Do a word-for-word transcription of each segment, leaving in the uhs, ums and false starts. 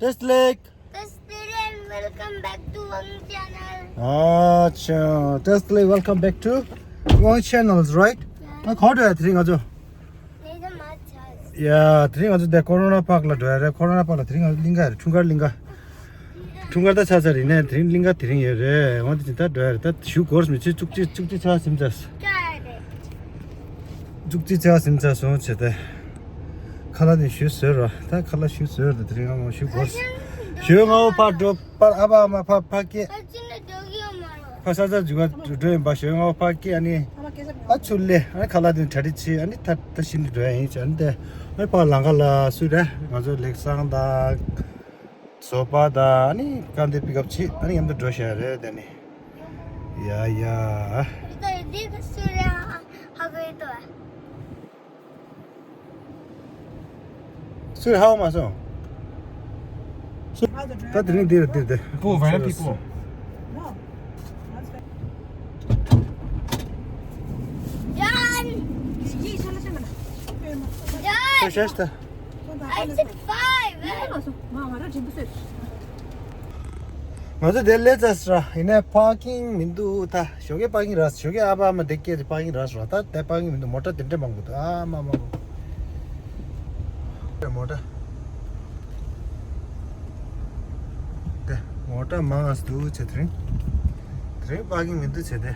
Test leg. Test leg and welcome back to Wang channel. Acha, test leg, welcome back to Wang channels, right? Yeah. ཨ་ག་འགྲོ་ཡ་དེ་རིང་ང་ཚོ། ལས་ཀ་མ་ཚར། ཡ། དེ་རིང་ང་ཚོ་དེ་ཀོ་རོ་ན་པཱརྐ་ལ་འགྲོ་ཡ་རེད། ཀོ་རོ་ན་པཱརྐ་ལ་དེ་རིང་ང་ཚོ་གླིང་ག་རེད། འཁྲུངས་སྐར་གླིང་ག་འཁྲུངས་སྐར་ད་ཆགས་ཚར་རེད། ནས་དེ་རིང་གླིང་ག་དེ་རིང་ཡོད་རེད། འོ་དེ་ད་འགྲོ་ཡ་རེད། ད་གཞུག་གོ་རིམ་ཆེ་བཅུ་གཅིག་བཅུ་གཅིག་ཆ་ཟིན་ཚར། བཅུ་གཅིག་ཆ་ཟིན་ཚར་སོང་བྱས་ཏེ། ཁ་ལག་དེ་ཞུ་ཟེར་རོ། ད་ཁ་ལག་ཞུ་ཟེར་རོ། དེ་རིང་ང་ཞུ་གོ་རིམ། ཞོ་ང་བོ་ཕར་འགྲོ། ཕར་ཨ་ཕ་ཨ་མ་ཕར་ཕར་སྐྱེལ། ཕ་ས་ས་འཇུ་ག་འགྲོ་ཡིན་པ། ཞོ་ང་བོ་ཕར་སྐྱེལ། ཨ་ནི་ཨ་ཚུར་ལེ། ཨ་ནི་ཁ་ལག་དེ་གྲ་སྒྲིག་བྱེད། ཨ་ནི་ད་ད་ཤིན་ཏུ་འགྲོ་ཡ་ཡིན་བྱས། ཨ་ནི་དེ་ཨ་ནི་ཕར་ལམ་ཁ་ལ་སུ་རེད། ང་ཚོ་ལེགས་བཟང་དང་བཟོ་པ་དང་ཨ་ནི་ཀ་འདི་པིག་ཨབ་བྱེད། ཨ་ནི་མཉམ་དུ་འགྲོ་བཞག་རེད། དེ་ནི་ཡ་ཡ། སུ་ཧ་མ་སོང་། སུ། ད་དེ་རིང་འདིར་འདིར་འདིར། Oh, very people. སུ་ཤེས་ད། I took five. ང་ཚོ་དེ་སླེབས་ཚར་ར། ཡིན་ནའི་པར་ཀིང་མི་འདུག་ད། ཞོགས་ཀས་པར་ཀིང་རག་སོང་། ཞོགས་ཀས་ཨ་ཕ་ཨ་མ་དེ་སྐད་དེ་པར་ཀིང་རག་སོང་ར། ད་དེ་པར་ཀིང་མི་འདུག་མོ་ཊ་དེ་འདྲས་མང་པོ་འདུག་ཨ་མ་མ་མ། མོ་ཊ། དེ་མོ་ཊ་མང་ང་འདུག་བྱས། དེ་རིང་དེ་རིང་པར་ཀིང་མི་འདུག་བྱས་ཏེ།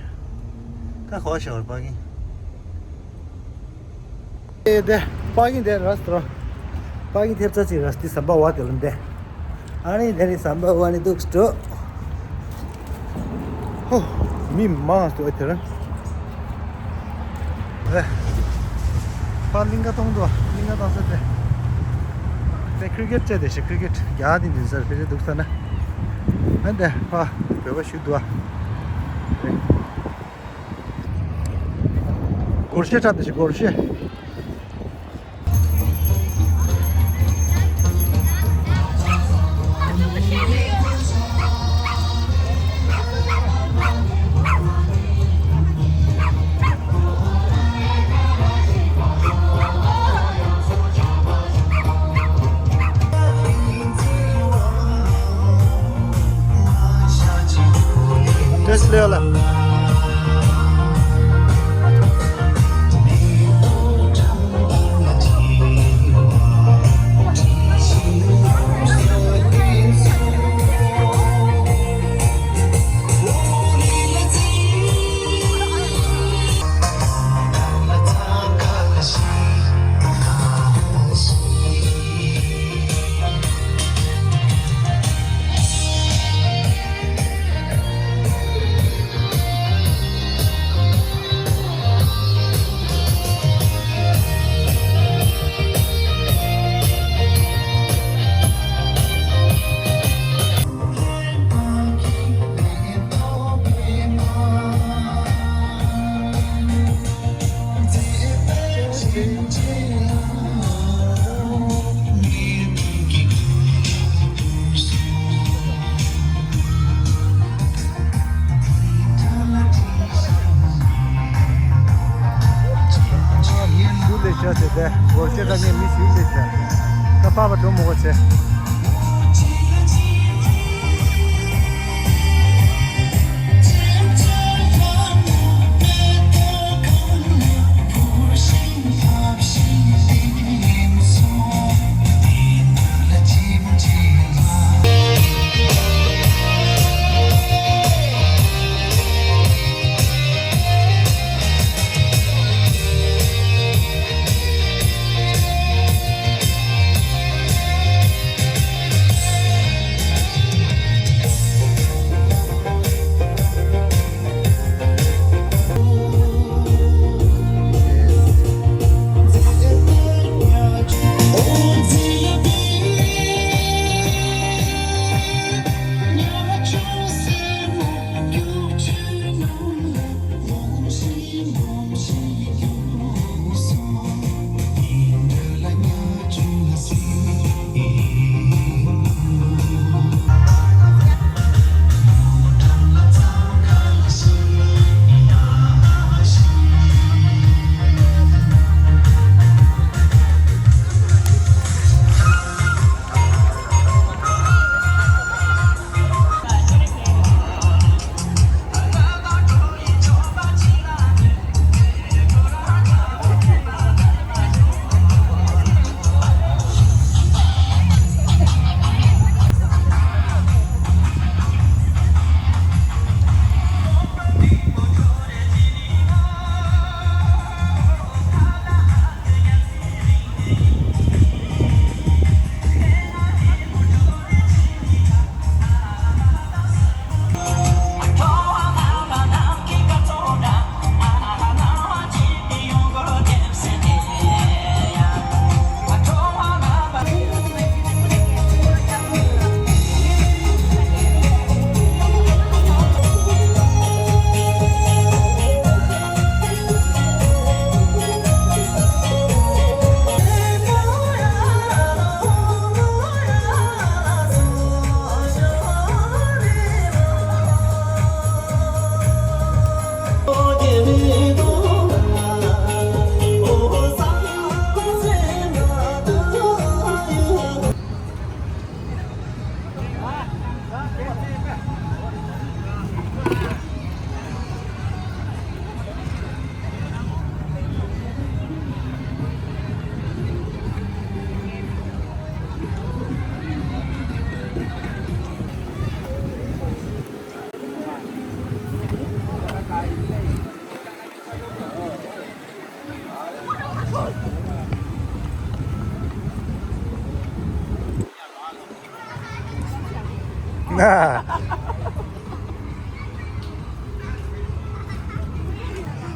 ད་ཁོ་ཤོར་པར་ཀིང་། ཨེ་དེ། པར་ཀིང་དེ་རག་སོང་། པར་ཀིང་ཐེབས་རྩ་གཅིག་རག་སོང་། དེ་ཟམ་པ་བ་དེ་ལ་འདེ། ཨ་ནི་དེ་ནི་ཟམ་པ་བ་ནི་འདུག་སྤྲོ། ཧོ། མི་མང་སོང་ཨེ་དེ་ར། ཨེ། ཕར་གླིང་ག་གཏོང་འདུག་གླིང་ག་གཏོང་ས་དེ། དེ་ཀྲི་ཀེཊ་བྱས་དེ་ཤི། ཀྲི་ཀེཊ་རྒྱག་དེ་འདི་ཟེར་ཕེ་རེ་འདུག་ས་ན། ཨ་འདེ་ཕར་བོད་པ་ཞིག་འདུག་ཨ། སྒོར་གཞས་འཁྲབ་དེ་ཤི། སྒོར་གཞས། ཏེས་ལེ་ལ།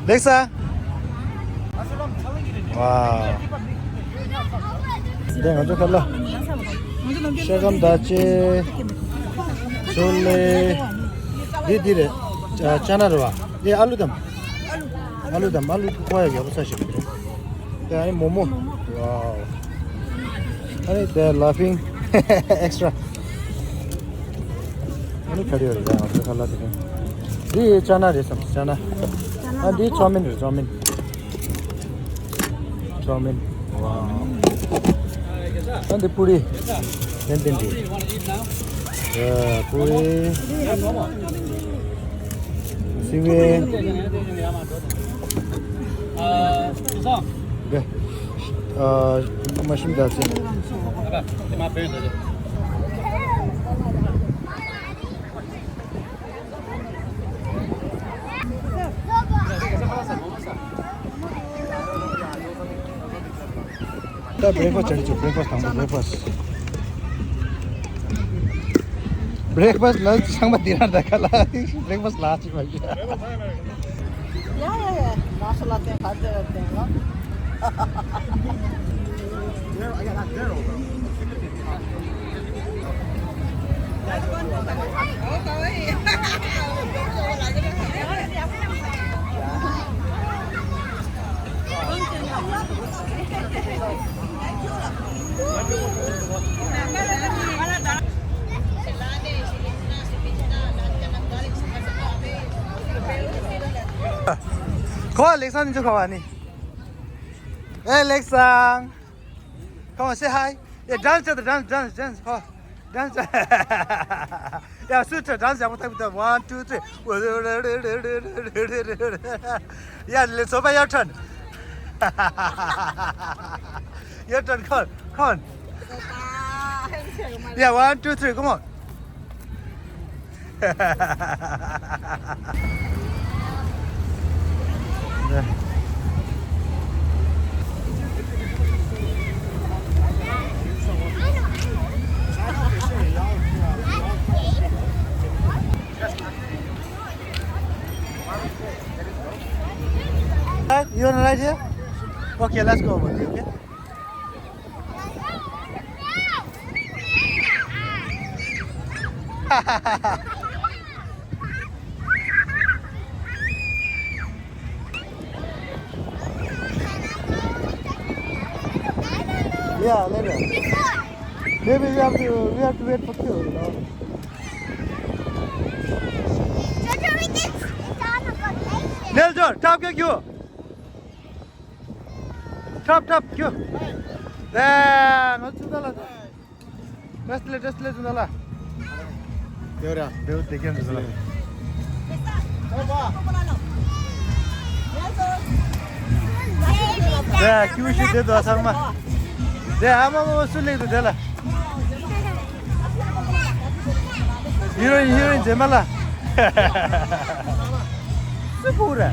ལེགས་ས། ཝའོ། འདི་ང་ཚོ་ཁ་ལག་ཤ་སྐམ་དང་ཅེ། ཆོ་ལེ། འདི་འདི་རེད། ཅ་ཅ་ན་རེད་བ། འདི་ཨ་ལུ་དམ། ཨ་ལུ་དམ། ཨ་ལུ་ཁོ་ཡ་ཡག་པོ་ས་ཞིག་རེད། དེ་ཨ་ནི་མོ་མོ། ཝའོ། ཨ་ནི་དེ་ལ་ཕིང་ཨེག་སི་ཊྲ། ཨ་ནི་ག་རེ་ཡོད་རེད། ང་ཚོ་ཁ་ལག་དེ་ག། འདི་ཅ་ན་རེད་བསམ། ཅ་ན། ཨ་འདི་ཅའོ་མིན་རེད། ཅའོ་མིན། ཅའོ་མིན། ཝའོ། ཨ་འདི་པུ་རི། ཏན་ཏན་འདི། ཨ་པུ་རི། སི་ཝེ། འདི། ཨ་མ་ཤིམ་ད་ཚེ། ད་བྷི་རེག་ཕ་སི་ཊི་བྱ་རྒྱུ། བྷི་རེག་ཕ་སི་ཊི་དང་པོ་བྷི་རེག་ཕ་སི་ཊི། བྷི་རེག་ཕ་སི་ཊི་ལ་ཚང་མ་འདི་རང་ད་ག་ལ་བྷི་རེག་ཕ་སི་ཊི་ལ་ཅིག་མ་བྱེད། Yeah, yeah, yeah. Martial arts and cultural thing, no? ཁོ་ལེགས་སང་ནི་ཆུ་ཁ་བ་ནི། ཨེ་ལེགས་སང་། Come on, say hi. Yeah, dance, dance, dance, dance. Come on. Dance. Yeah, sweet, dance. One, two, three. Yeah, let's open your turn. Your turn, come on, come on. Yeah, one, two, three, come on. Right, you wanna ride here? Okay, let's go over there, okay? Yeah, later. Maybe we have to, we have to wait for queue, you know. Nel Jor, top ke queue. Top, top, queue. Damn, what's the Dress le, dress le, zuna la. Deora, deu de ken zuna la. De, kiu shi de do sarma. De, ama mo su le de la. Heroin, heroin, zemala. Su pura.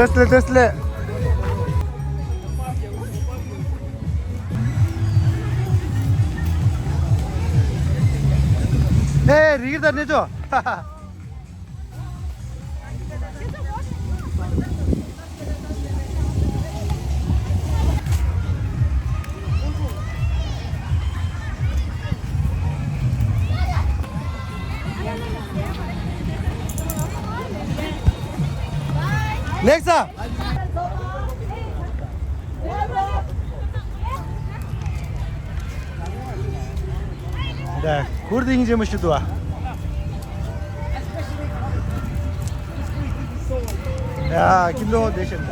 དེ་སླེ་དེ་སླེ། ཨེ་རིག་ད་ནི་ཅོ། ལེགས་ས། ད་ཁུར་དེ་ཡིན་གྱི་མི་ཤི་དུ་ཨ། ཡ་ཀིན་ལོ་དེ་ཤི།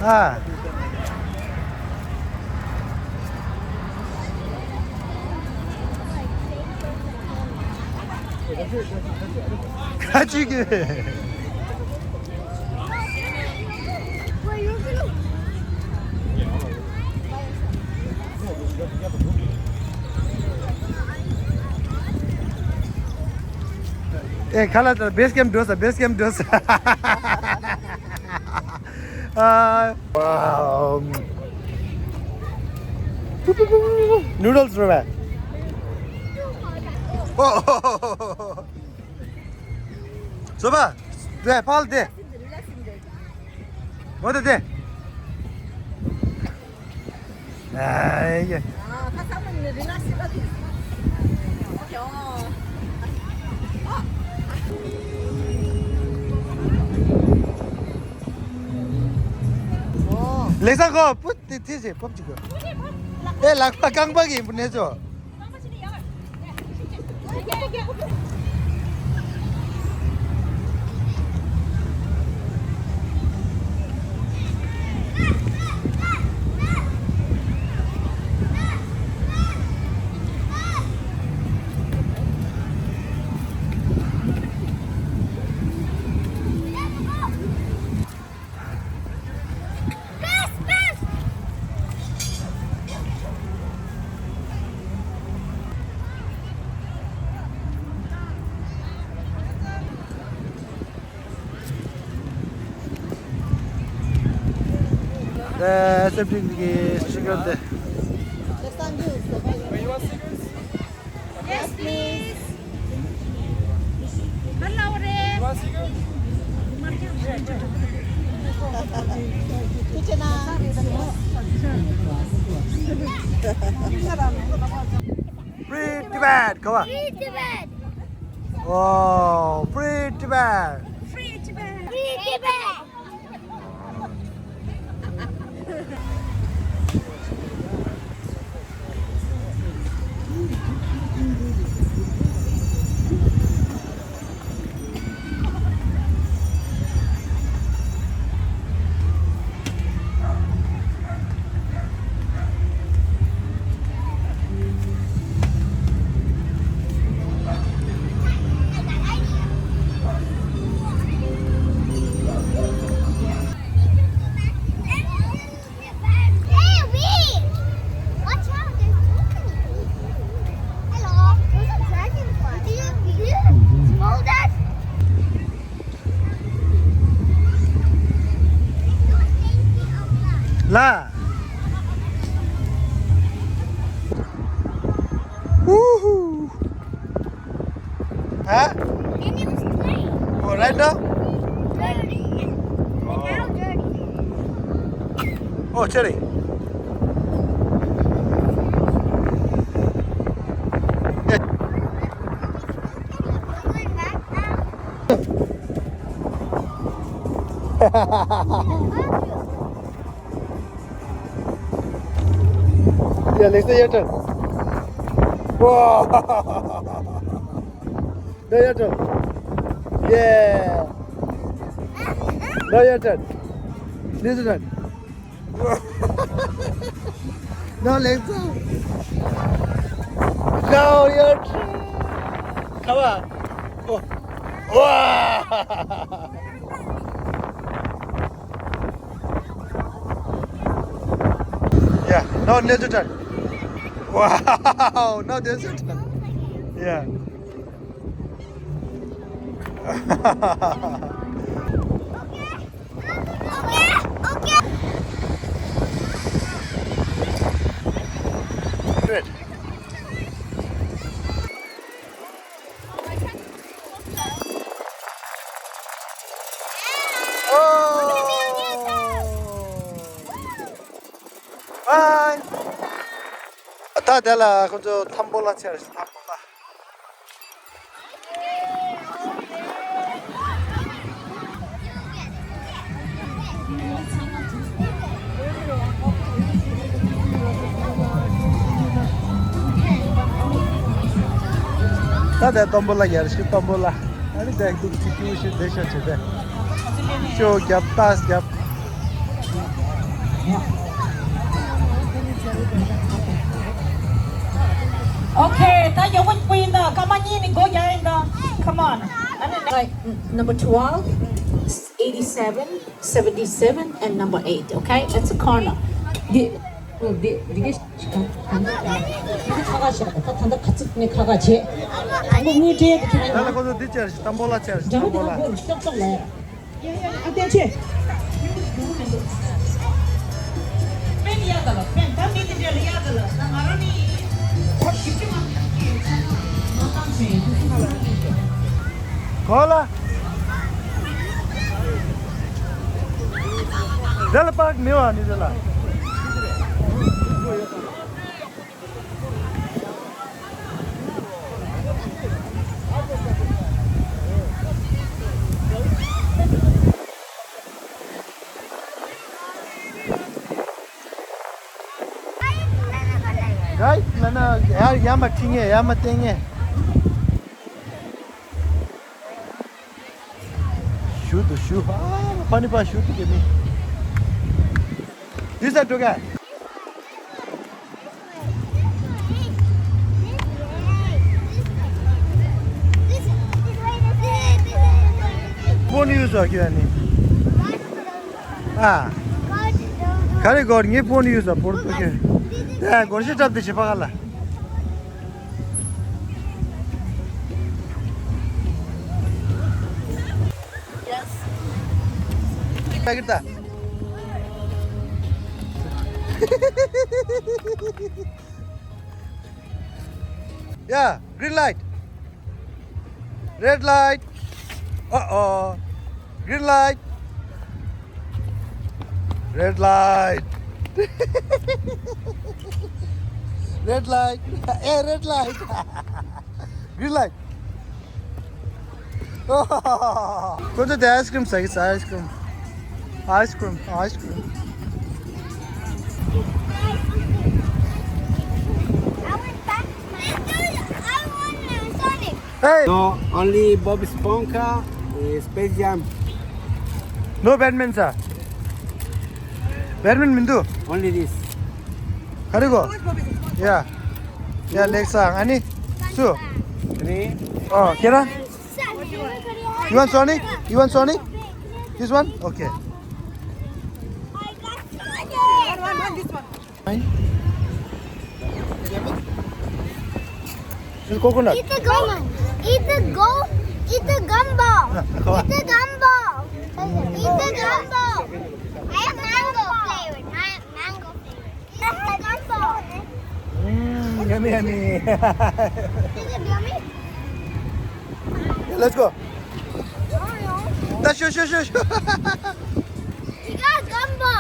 ཨ། ཁ་ཅིག་གི། ཨེ་ཁ་ལ་ད་བེས་ཀེམ་འགྲོ་ས། བེས་ཀེམ་འགྲོ་ས། ཨ། ནུ་ཌལ་སི་རེད་པ། བཟོ་པ། དེ་ཕར་དེ། མོ་དེ་དེ། ཨ་ཡེ། ལེགས་སང་ཁོ་པུ་དེ་དེ་ཟེ་པོབ་ཅིག་གོ། ཨེ་ལག་པ་རྐང་པ་གི་ཡིན་པ་ནས་ཆོ། ཨེ་སེམས་ཁྲལ་གྱི་སྤྱི་ཁྱབ་དེ། Yes, please. Hello, Ray. Free Tibet, come on. Free Tibet. Oh, free Tibet. Free Tibet. Free Tibet. ལ། ཧུ་ཧུ། ཨ། And it was clean. Oh, right now? Dirty. Oh. Now dirty. Oh, cherry. Yeah. Yeah, Lisa, your turn. Wow. Now your turn. Yeah. Now your turn. Lisa turn. No, Lisa. Now your turn. Come on. Oh. Wow. Yeah, now Nezu turn. Wow, now Nezu turn. Yeah. Great. Bye. ད་དེ་ལ་ཁོ་ཚོ་ཐམ་བོ་ལ་ཆེར་ཐམ་བོ་ལ། ད་ལྟ་སྟོན་པོ་ལ་ཡར་ཞིག་སྟོན་པོ་ལ། ཨ་ནི་དེ་འདུག་ཅིག་ཀྱུ་ཤི་དེ་ཤ་ཆེ་བས། ཤོ་རྒྱབ་ཏཱས་རྒྱབ། ཨོ་ཁེ། ད་ཡོག་པོ་ཡིན་ད། སྐར་མ་གཉིས་ནི་སྒོ་རྒྱག་ཡིན་ད། Come on. Like, number twelve, eighty-seven, seventy-seven, and number eight, okay? It's a corner. འདི། འདི། འདི་ག་ད་ད་ད་ད་ཁ་ཁ་བྱས། ད་ད་ད་ཁ་ཚིག་ནས་ཁ་ཁ་བྱས། དང་པོ་དངུལ་སྤྲད་དེ་ཁྱེད་རང་། ད་ལ་ཁོ་ཚོ་འདི་ཅར་ཞིག་དང་པོ་ལ་ཅར་ཞིག་འདྲ་པོ་དང་པོ་ལ། དང་པོ་ཤོག་ཤོག་ལ། ཡ་ཡ་ཡ། ཨ་བསྟན་ཆོས། གོ་ལ། དེ་ལ་པགས་མི་བ་ནི་དེ་ལ། ཡར་ཡར་མར་ཁྲིད་ངེས། ཡར་མར་བསྟན་ངེས། ཞུ་དུ་ཞུ། ཨ། ཕ་ནི་པ་ཞུ་དུ་གེ་མི། འདི་ས་འགྲོ་ག། ཕོན་ཡུ་ཟ་གི་ཨ་ནི། ཨ། ག་རེ་གོར་ངའི་ཕོན་ཡུ་ཟ་པོར་ཏོ་གེ། ད་གོར་ཤི་ཏྲབ་དེ་ཆེ་ཕ་ག་ལ། Yes. Yeah, green light. Red light. Uh-oh. Green light. Red light. Red light. Hey, red light. Green light. ཁོ་ཚོ་དེ་ice cream ཟ་གི་ཟ། ice cream. Ice cream. Ice cream. Hey! No, only Bob Esponja, eh, Space Jam. No Batman, sir. Batman མི་འདུག Only this. ག་རེ་གོ Yeah. Yeah, next song. ཨ་ནི། སུ། Three. Oh, ཁྱེད་རང་། You want Sonic? You want Sonic? This one? Okay. Fine. This coconut. Eat the go. Eat the go. Eat the gumbo. Ah, come on. Eat the gumbo. Eat the gumbo. I have mango flavored. I have mango flavored. Eat the gumbo. Mm, yummy, yummy. Is it yummy? Yeah, let's go. Let's shoot, shoot, shoot, shoot. You got a gumbo.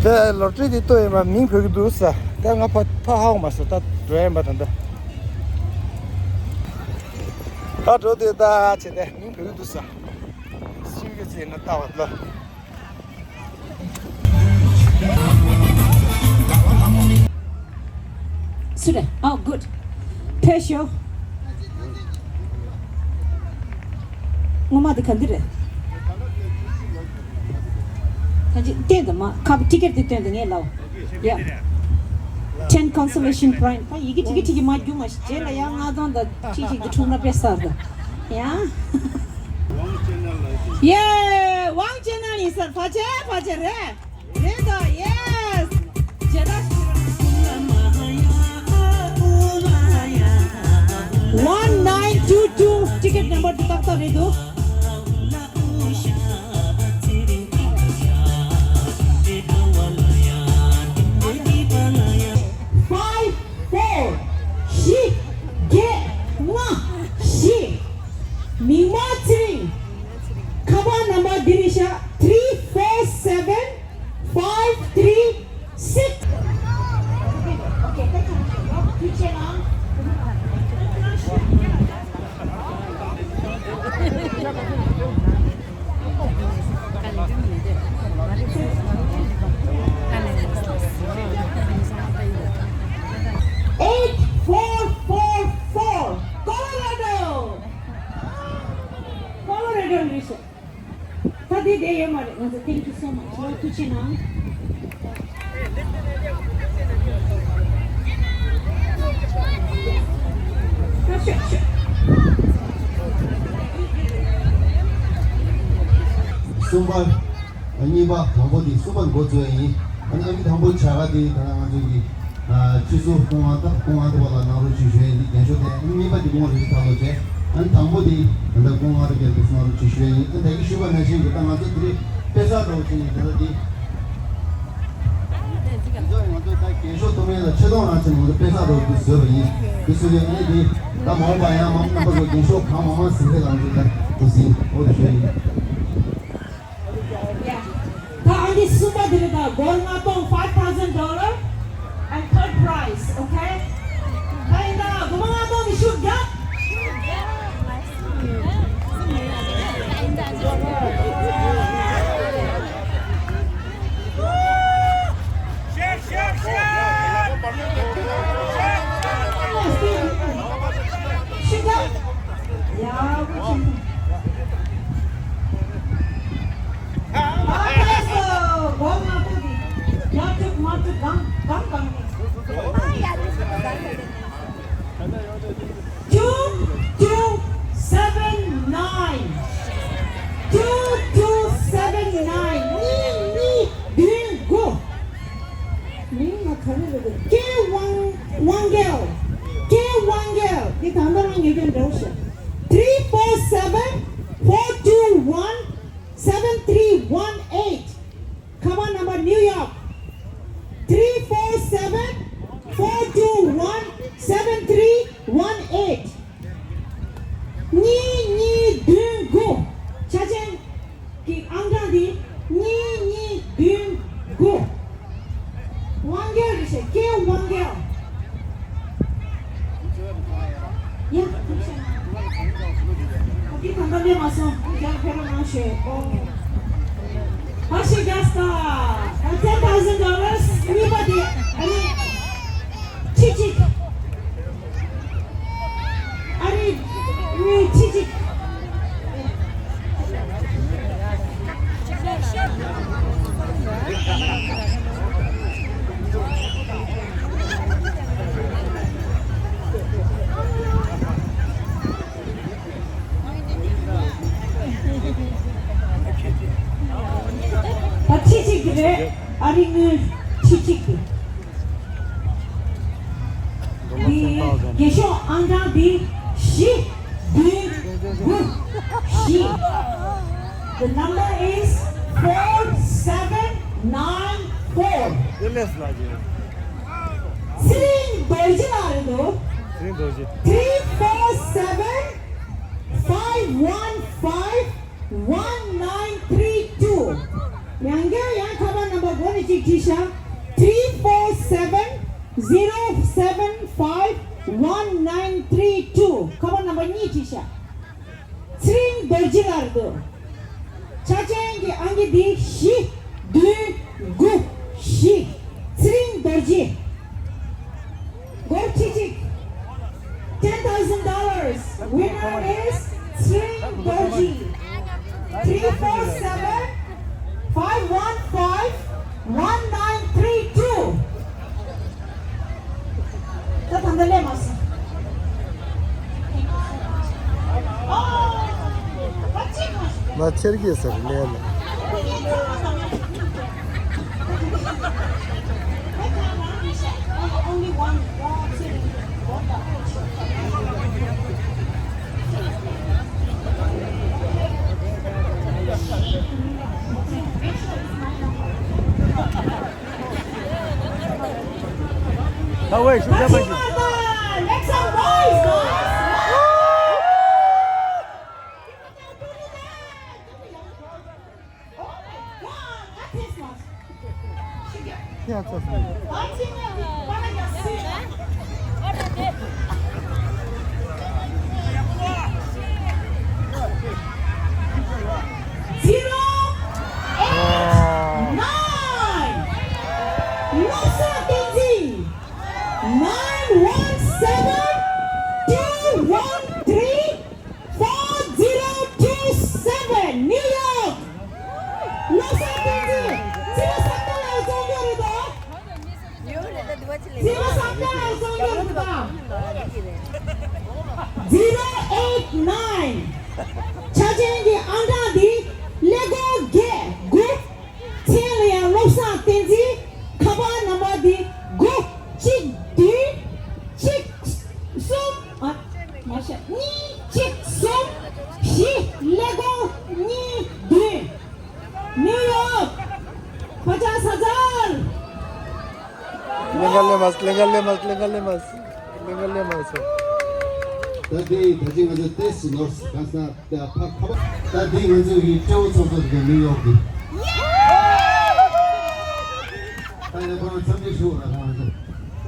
དེ་ལོ་ཊ་རི་དེ་ལྟོས་ཡིན་པ་མིང་བོད་ཀྱི་འདུག་ས། ད་ང་ཕ་ཕ་ཧ་གོ་མ་སོང་། ད་འགྲོ་ཡིན་པ་ད་ད། ད་འགྲོ་དུས་ད་བྱས་ཏེ་མིང་བོད་ཀྱི་འདུག་ས། སུས་ཀྱི་ཚེ་ན་ལྟ་བ་ལ། སུ་རེད། Oh, good. ཕེབས་ཤོག་ངོ་མ་དེ་ག་འདི་རེད། ད་ཅི་སྟོན་དང་མ་ཁ་ཊི་ཀེ་ཊི་དེ་སྟོན་དང་ངས་ལབ། Yeah. Ten consolation prize. ད་ཡི་གེ་ཁྲིག་གི་ཁྲིག་གི་མ་རྒྱུ་མ་ཞིག་རྗེས་ལ་ཡང་ལྔ་སྟོང་དང་ཁྲིག་ཞིག་དེ་འཁྲུངས་ན་དཔེ་གསར་དང་། ཡ། ཡེ། ཝང་ཅེ་ནལ་ཡིན་ས། ཕལ་ཆེར་ཕལ་ཆེར་རེད། རེད་དོ། Yes. ཇེ་ད། One nine two two ticket number དེ་ཏག་ཏག་རེད་འདུག Five four བཞི་བརྒྱད་ལྔ་བཞི། མིག་དམར་ཚེ་རིང་། ཁ་པར་ནམ་བར་འདི་རེད་ཤག three four seven five three six. ཕྱི་ནང་། གསུམ་པ། གཉིས་པ། དང་པོ་དེ་གསུམ་པ་འགོ་བཙུགས་ཡིན། ཨ་ནི་ཨ་ནི་དང་པོ་བྱ་དགའ་དེ་ད་ལྟ་ང་ཚོ་གི་ཨ་སྤྱི་ཚོགས་སྐུ་ངལ་ད་སྐུ་ངལ་ཐོབ་པ་ལ་གནང་རོགས་ཞུ་ཞུ་ཡིན། འདི་རྒན་ཤོས་དེ་ཨ་ནི་གཉིས་པ་དེ་དགོངས་རེ་ཞུ་ཐག་ལོ་བྱས། ཨ་ནི་དང་པོ་དེ་ད་ལྟ་སྐུ་ངལ་རེ་རྒྱབ་དུས་གནང་རོགས་ཞུ་ཞུ་ཡིན། ཨ་ནི་ད་གི་ཞུས་པ་ནང་བཞིན་གྱི་ད་ང་ཚོ་དེ་རིང་དཔེ་ཆ་འདྲ་བོ་བྱས་ནས་ད་ལྟ་དེ། ང་ཚོ་ད་རྒན་ཤོས་ཐོབ་མཁན་ལ་ཆེ་མཐོང་རང་བྱས་ནས་ང་ཚོ་དཔེ་ཆ་འདྲ་བོ་དེ་བཟོས་པ་ཡིན། དེ་བཟོས་ཡོད་ཨ་ནི་དེ་ད་མ་འོངས་པ་ཡང་མ་རྣམ་པ་ཚོ་རྒན་ཤོས་གང་མང་མང་ཟིན་ཏེ་ང་ཚོ་ད་འདུག་ཟིན་འོ་དེ་ཞུ་ཡིན། Yeah. ད་ཨ་ནི་གསུམ་པ་དེ་རེད། ད་སྒོར་ལྔ་སྟོང་five thousand dollar and third prize, okay? ད་ཡིན་ད་སྒོར་མོ་ལྔ་སྟོང་གི་ཤུགས་རྒྱབ། ཤུགས་རྒྱབ། ཡག་པོ་བྱུང་། ཨ་ཕ་སོ། སྒོར་ལྔ་སྟོང་གི་ཡར་ཐུག་མར་ཐུག་གང་གང་གང་ནས། Two two seven nine, two two seven nine, གཉིས་གཉིས་བདུན་དགུ། མིང་ང་ག་རེ་རེད། ཀེ་ཝང་ཝང་གེལ། ཀེ་ཝང་གེལ། འདི་ད་ལྟ་རང་ཉེ་སྐྱོན་འདྲ་བོ་ཞིག three four seven, four two one, seven three one eight. ཁ་པར་ནམ་བར་ནིའུ་ཡོག three four seven, four two one, seven three one eight. གཉིས་གཉིས་བདུན་དགུ། ཆ་ཅན་གྱི་ཨང་གྲངས་འདི་གཉིས་གཉིས་བདུན་དགུ། ཝང་གེལ་རེད་ཤག་ཀེ་ཝང་གེལ། ཡ། འདི་གང་ག་སླེབས་མ་སོང་། རྒྱག་ཕེ་རོ་མང་ཤོས། ཨོ། ཨ་ཤི་རྒྱ་སྟ། ten thousand dollars། གཉིས་པ་དེ་ཨ་ནི་ཁྲི་གཅིག་ཨ་རི་མི་ཁྲི་གཅིག་ད་ཁྲི་གཅིག་གི་རེད། ཨ་རི་དངུལ་ཁྲི་གཅིག་གི། འདི་རྒྱལ་ཤོག་ཨང་གྲངས་འདི་བཞི་བདུན་དགུ་བཞི། The number is four seven nine four. ཚེ་རིང་རྡོ་རྗེ་ལགས་རེད་འདུག་ཚེ་རིང་རྡོ་རྗེ། Three four seven, five one five, one nine three two. ཡང་བསྐྱར་ཡང་ཁ་པར་ནམ་བར་འགོ་ནས་གཅིག་བྲིས་ཤག three four seven, zero seven five, one nine three two. ཁ་པར་ནམ་བར་གཉིས་བྲིས་ཤག་ཚེ་རིང་རྡོ་རྗེ་ལགས་རེད་འདུག་ཆ་ཅན་གྱི་ཨང་ཀི་འདི་བཞི་བདུན་དགུ་བཞི། ཚེ་རིང་རྡོ་རྗེ། སྒོར་ཁྲི་གཅིག ten thousand dollars. Winner is Sring Dorji. Three four seven, five one five, one nine three two. ད་ད་ལྟ་སླེབས་མ་སོང་། ཨོ། ད་ཅིག་མ་ཤི། ང་ཆེར་གྱིས་ཟེར་ལས་ལ། Only one. ད་ཝེ་ཤུགས་རྒྱབ་པ་ཞིག Make some noise, guys. Oh my God, that is not. Zero eight nine. Lobsang Tenzin. Nine one seven two one three four zero two seven, New York. Lobsang Tenzin. Zero seven nine. ཆ་ཅན་གྱི་ཨང་གྲངས་འདི་ཀླད་ཀོར་བརྒྱད་དགུ། མཚན་ལ་ཡང་བློ་བཟང་བསྟན་འཛིན། ཁ་པར་ནམ་བར་འདི་དགུ་གཅིག་བདུན་གཅིག་གསུམ། ཨ། མ་ཤེས། གཉིས་གཅིག་གསུམ་བཞི། ཀླད་ཀོར་གཉིས་བདུན། ནིའུ་ཡོག་ཕ་ཇ་ས་ཛར། ཀླད་ཀོར་ལེན་མ་སོང་། ཀླད་ཀོར་ལེན་མ་སོང་། ཀླད་ཀོར་ལེན་མ་སོང་། ཀླད་ཀོར་ལེན་མ་སོང་། ད་དེ་ད་ཅི་ང་ཚོ་ཏེས་ནོར་སི་གང་ས་ད་ཕ་ཁ་པ། ད་དེ་ང་ཚོ་གི་སྤྲེའུ་ཚོགས་གཙོ་དེ་ནིའུ་ཡོག་གི། ད་ཡིན་ན་ཁོ་རང་འཚམས་འདྲི་ཞུ་བ་ལ་ཁོ་རང་ཚོ།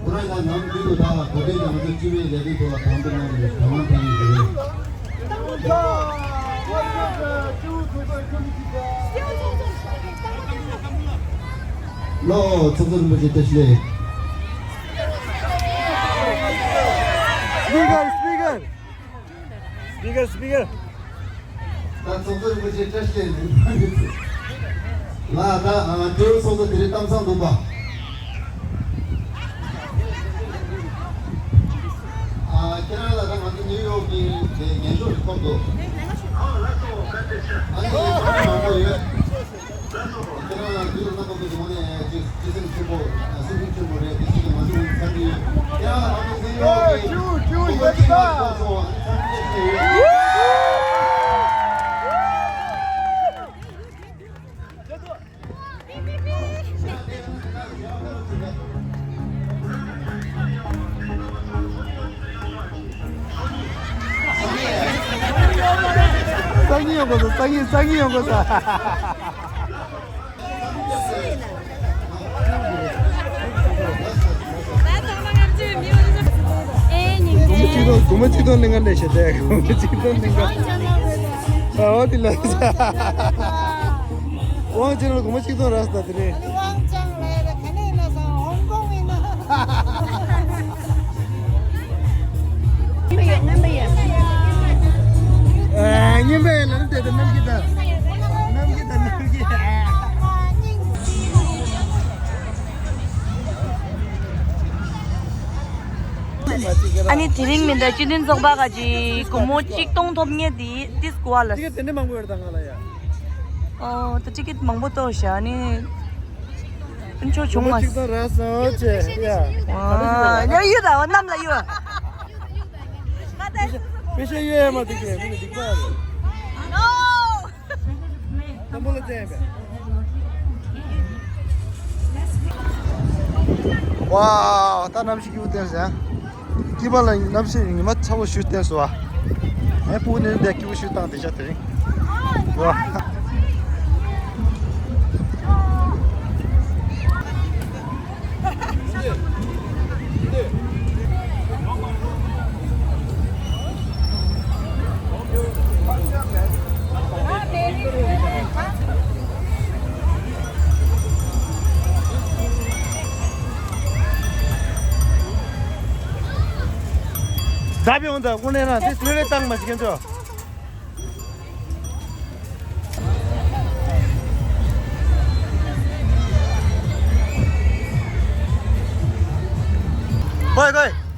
ཁོ་རང་ཚོ་ནམ་རྒྱུན་དུ་ད་གོ་དེ་ང་ཚོ་སྤྱི་པའི་ལས་དོན་ཐོག་ལ་དང་དུ་གནང་ནས་དང་བླངས་བཏང་ཡོད་རེད། ལོ་ཚོགས་གཙོ་རིན་པོ་ཆེ་བཀྲ་ཤིས་བདེ་ལེགས། སི་པི་ཀར། སི་པི་ཀར། སི་པི་ཀར། སི་པི་ཀར། ད་ཚོགས་གཙོ་རིན་པོ་ཆེ་བཀྲ་ཤིས་བདེ་ལེགས། ལགས་ད་སྤྲེའུ་ཚོགས་གཙོ་དེ་རིང་གཏམ་བཟང་འདུག་པ། ཨ། ཁྱེད་རང་ལ་ད་ང་ཚོ་ནིའུ་ཡོག་གི་ངན་ཤོག་ཞིག་ཐོབ་འདུག་ཨ་ནི་ཡིན་ཁོང་མང་པོ་ཡོད། ཁྱེད་རང་ལ་དུས་ལ་བསྔགས་པ་དེ་ངོ་ནས་ཅི་སེམས་ཆེན་པོ་སེམས་ཤུགས་ཆེན་པོ་རེད། དེ་བཞིན་ང་ཚོ་ཚང་གི་ཁྱེད་རང་ལ་ང་ཚོ་ནིའུ་ཡོག་གི་ཁོང་ཚོ་ཚང་གི་ཡོད། སང་ཉིན་ཡོང་དགོས་སོ། སང་ཉིན། སང་ཉིན་ཡོང་དགོས་སོ། སྒོར་མོ་གཅིག་སྟོང་། སྒོར་མོ་གཅིག་སྟོང་ལེན་ག་ལས་བྱེད་དེ། སྒོར་མོ་གཅིག་སྟོང་ལེན་ག་ཨ། འོ་དེ་ལ། དབང་ཆེན་ལ་སྒོར་མོ་གཅིག་སྟོང་རག་སོང་ད་དེ་རིང་། ཨ་ནི་དབང་ཅང་ལ་ཡ་ད་ག་ནས་ཡིན་ན་ས་ཧོང་ཀོང་ཡིན་ན། རྔན་པ་ཡོད། རྔན་པ་ཡོད། ཨ། རྔན་པ་ཡོད་ལ་ནི་དེ་ད་གནམ་གྱི་ད། གནམ་གྱི་ད་གནམ་གྱི། ཨ་ནི་དེ་རིང་མི་འདྲ་སྤྱི་མཐུན་ཚོགས་པ་ག་ཅིག་སྒོར་མོ་གཅིག་སྟོང་ཐོབ་མཁན་དེ་ཏིས་གོ་བ་ལ། ཅི་ག་དེ་འདྲ་མང་པོ་ཡོད་ད་ང་ལ་ཡ། ཨོ། ད་ཅི་ག་མང་པོ་ཏོ་ཤ་ནི། ཨན་ཆོ་བྱུང་མ། གཅིག་ཏུ་ར་སོང་ཅེ་ཡ། ཨ། ཡ་ཡོད་ད་བ་གནམ་ལ་ཡོད། པེ་ཤ་ཡོད་ཡ་མ་དེ་གས་མི་ནི་སྡིག་པ་རེད། ནོ། དང་པོ་ལ་བཙན་པས། ཝའོ། ད་གནམ་གཤིས་སྐྱིད་པོ་བསྟན་སོང་ཡ། སྐྱིད་པ་ལ་གནམ་གཤིས་ཉི་མ་ཚ་པོ་ཞུ་བསྟན་སོང་བ། ཨེ། སྤུ་གུ་ནི་འདི་སྐྱིད་པོ་ཞུ་བཏང་དེ་ཤ་དེ་རིང་། ཝའོ། ད་བི་འོང་ད་དངོས་གནས་རང་དེ་ལོས་རེ་བཏང་མ་བྱེད་མཁན་ཚོ། ཁོས་ཁོས།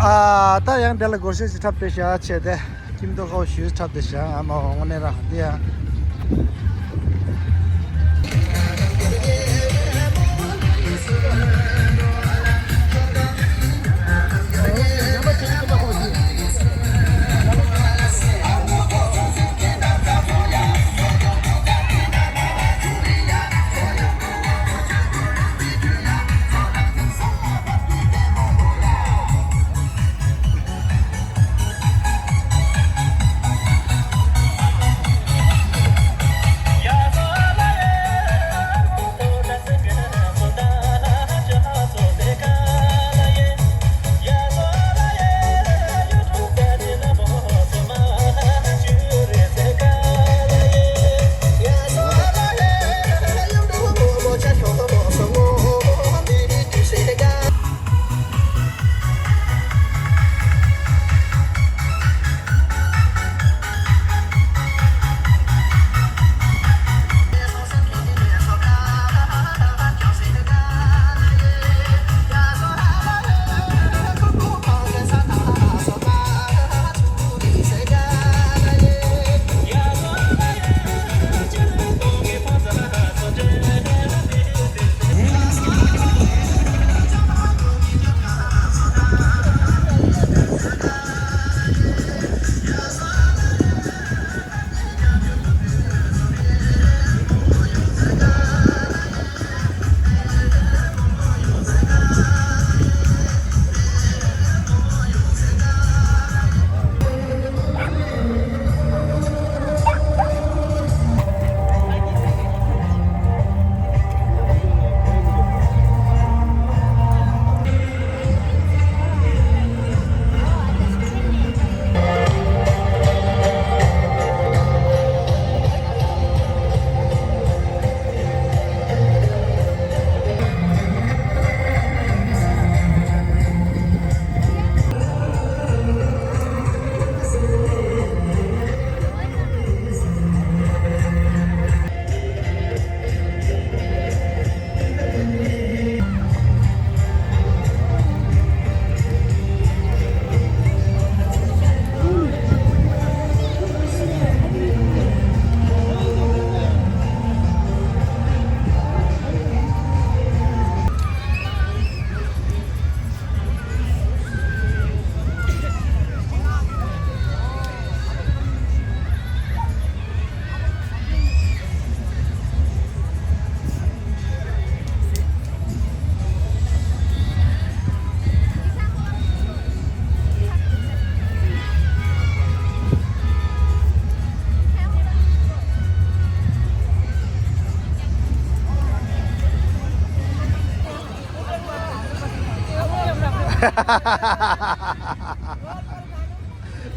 ཨ། ད་ཡང་དེ་ལ་སྒོར་གཞས་ཤིག་འཁྲབ་སྟེ་བཞག་བྱས་ཏེ། ཁྱིམ་ཐོག་ཁ་བ་ཞུས་འཁྲབ་སྟེ་བཞག་ཨ་མ་འོ་དངོས་གནས་རང་འདི་ཡང་།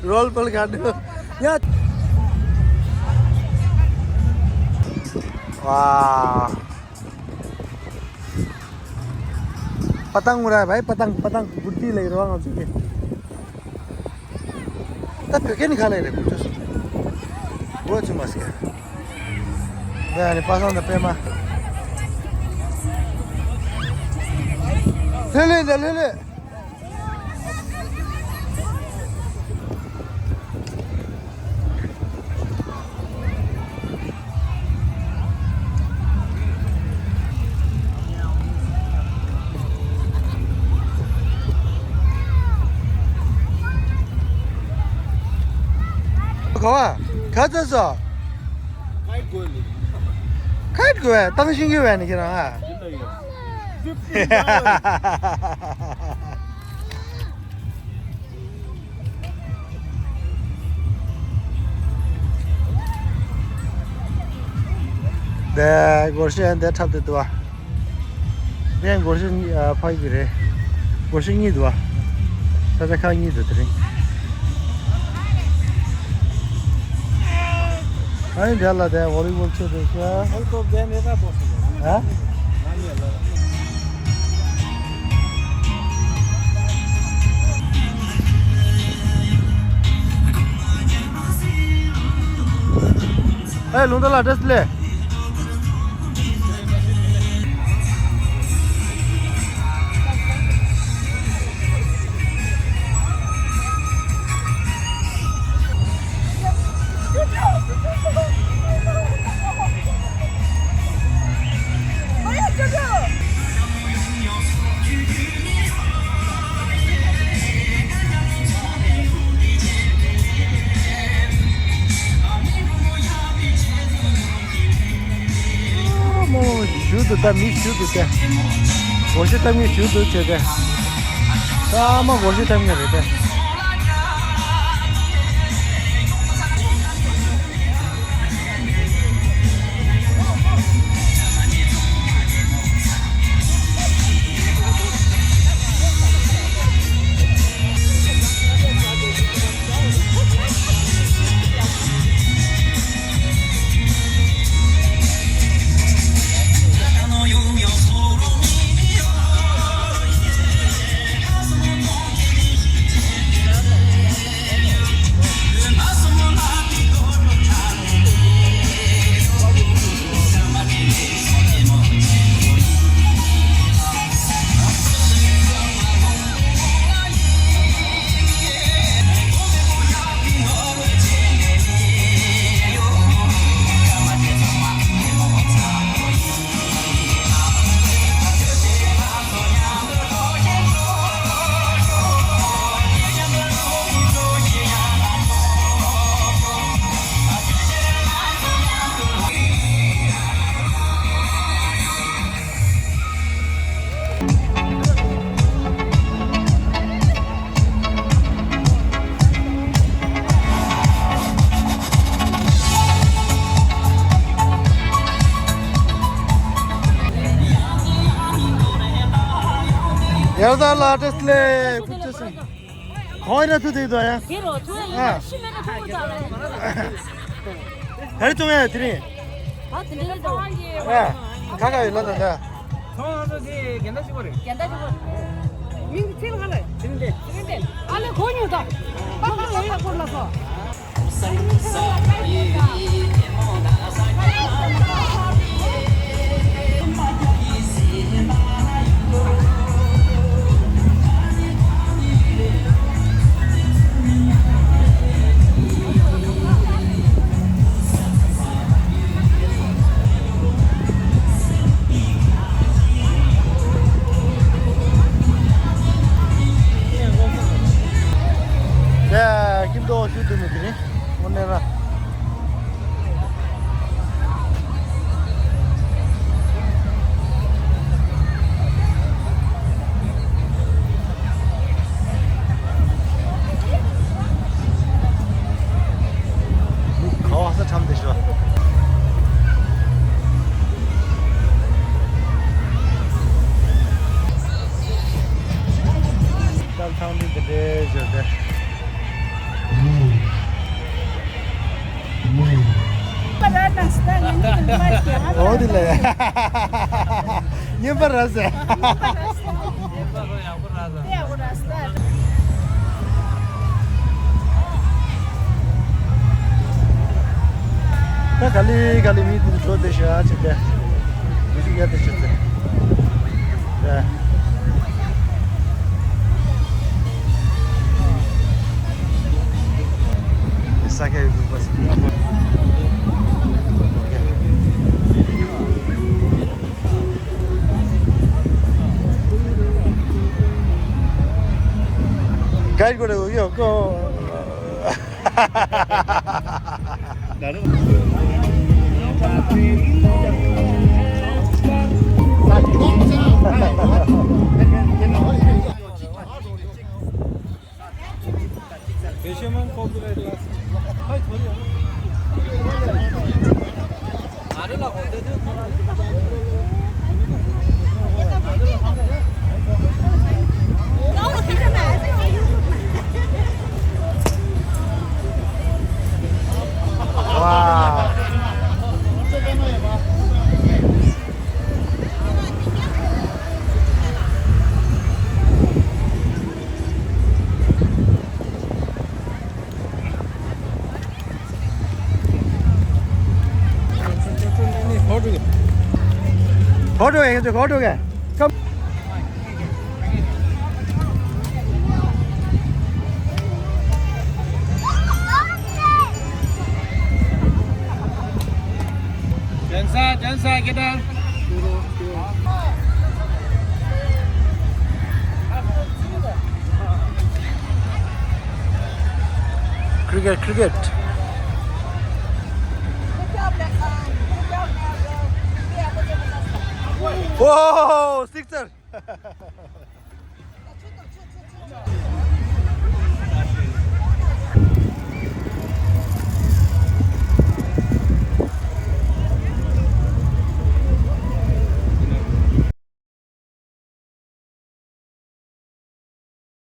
रोल पर खाने। या। वाह। पतंग उड़ा है भाई, पतंग, पतंग, गुड्डी ले रहा हूँ। ད་བོད་སྐད་ནི་ག་ལ་རེད། ཁུ་ཚོ་སུ་འགོ་ཚུགས་མ་སྐད། འདི་ཨ་ནི་པ་སངས་དང་པད་མ། ལྷོད་ལྷོད་འདི་ལྷོད་ལྷོད། ག་བ། ག་ཚོད་སོ། ཁ་ཡིད་དགོས་ནི། ཁ་ཡིད་དགོས་བས་བཏང་ཤིང་གི་བས་ནི་ཁྱེད་རང་ཧ། འདི་ལ་ཡོད། དེ་སྒོར་གཞས་འདི་འཁྲབ་སྟེ་འདུག་བ། དེ་སྒོར་གཞས་གཉིས་ཨ་ཕ་གི་རེད། སྒོར་གཞས་གཉིས་འདུག་བ། ས་ཆ་ཁག་གཉིས་འདུག་དེ་རིང་། ཨ་ནི་འདི་ལ་དེ་ཝོ་ལི་བོལ་ཆེ་དེ་ཤ། ཨ། ཨེ་ལུང་ད་ལ་བཀྲ་ཤིས་བདེ་ལེགས། མོ་ཞུ་དུ་ད་མི་ཞུ་དུ་ཏེ། སྒོར་གཞས་གཏམ་ངན་ཞུ་དུ་བྱས་ཏེ། ཚང་མ་སྒོར་གཞས་གཏམ་ངན་རེད་ཏེ། ཡར་ད་ལ་ཏེས་ལེ། ཁོང་ཡིན་ན་ཐུག་དེ་དོ་ཡ། དེ་རོ་ཐུག་ཡ་ཡིན་ན་ཤི་མེད་ན་ཐུག་ཙང་ལ། ད་རེ་ཐུག་ཡ་དེ་རིང་། ཨ་དེ་འདྲ་རེད་དོ། ཨ་ཁ་ཁ་ཡོད་ལ་ད་ད། ཁོང་ང་ཚོ་དེ་རྒན་ད་ཅིག་པ་རེད། རྒན་ད་ཅིག་པ། མིང་དེ་ཚེ་ལ་ཧ་རེད། ཚེ་རིང་ཏེ། ཚེ་རིང་ཏེ། ཨ་ལེ་ཁོ་ཉོ་ད། པ་པ་ལ་ཡ་ཁོ་ལ་ཁོ། ཡ། ཁྱིམ་དུ་ཞུ་དུ་མི་དེ་རིང་། དངོས་གནས་ར། ག་བ་ས་ཁྲམ་དེ་ཤོ། ད་ འདི་འདྲའི་བཞུར་ཏེ། ཨོ་དེ་ལས། ཉན་པ་ར་ཟེ། ད་ག་ལེ་ག་ལེ་མི་དེ་འགྲོ་དེ་ཤ་ཅིག་དེ། མི་ཞིག་ཡ་དེ་ཤ་ཚེ། ད། ས་ཀ་ཡོད་པ་སི། ག་རེ་གོ་རེ་ཡོད་གོ། Cricket, cricket. Oh, sixer.